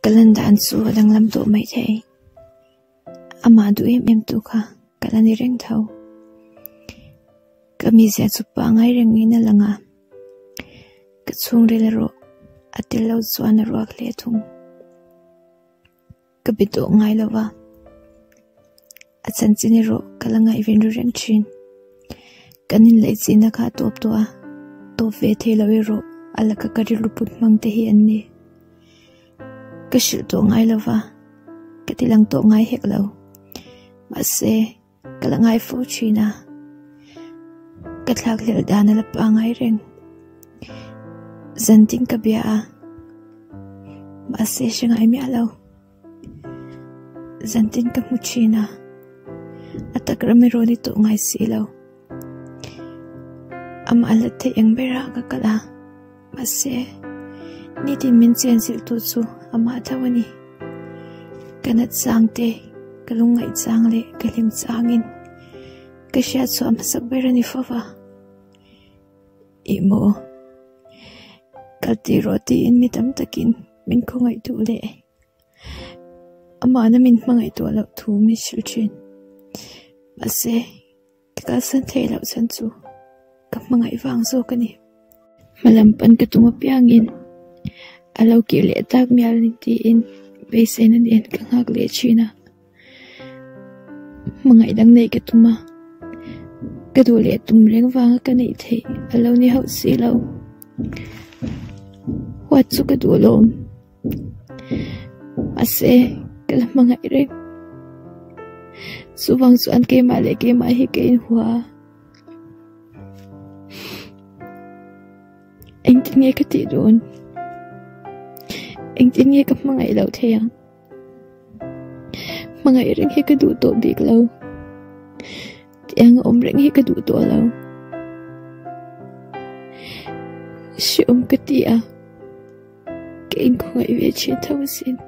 Ka lan dan chu a danglam tawh mai thei. Amah duh em em tu kha ka la ni reng tho. Ka mizia chu pangai rengin a lang a, ka chhungril erawh a tel lo chuan a ruak hle thung. Ka be tawh ngai lo va, a chanchin erawh ka la ngaihven ru reng thin. Kan inlaihchihna kha a tawp tawh a, tawp ve thei lo erawh a laka ka rilru put hmang te hi an ni. Ka hrilh tawh ngai lo va, ka ti lang tawh ngai hek lo. Mahse, ka la ngai fo thin a, ka thlak hlelh dan a la pangai reng. Zantin ka bia a, mahse hre ngai miah lo. Zantin ka hmu thin a, a tak ram erawh ni tawh ngai si lo. Amah hlat theih eng berah ka kal a. Mahse, nitin min chenchilh tu chu amah tho a ni. Ka nat chang te, ka lungngaih chang leh ka hlim changin ka hriat chhuah hmasak ber a ni fo va. Ih maw, kal tih rawh tiin mi tam takin min khawngaih duh leh amahna min hmangaih tuah loh thu min hrilh thin. Mahse, Ka kalsan theih loh chhan chu ka hmangaih vang zawk a ni. Hmalam pan ka tum apiangin a lo kir leh tak mial ni tiin beiseina nen ka nghak leh thin a. Hmangaih dang neih ka tum a, ka duh leh tum reng vanga ka neih theih a lo ni hauh si lo. Huat chu ka duh lawm. Mahse ka la hmangaih reng. Chuvang chuan keimah leh keimah hi ka inhua a. Engtin nge ka tih dawn? Engtin nge ka hmangaih loh thei ang? Hmangaih reng hi ka duh tawh bik lo. Tiang a awm reng hi ka duh tawh lo. Hreawm ka ti a. Ka inkhawngaih ve thin tho asin.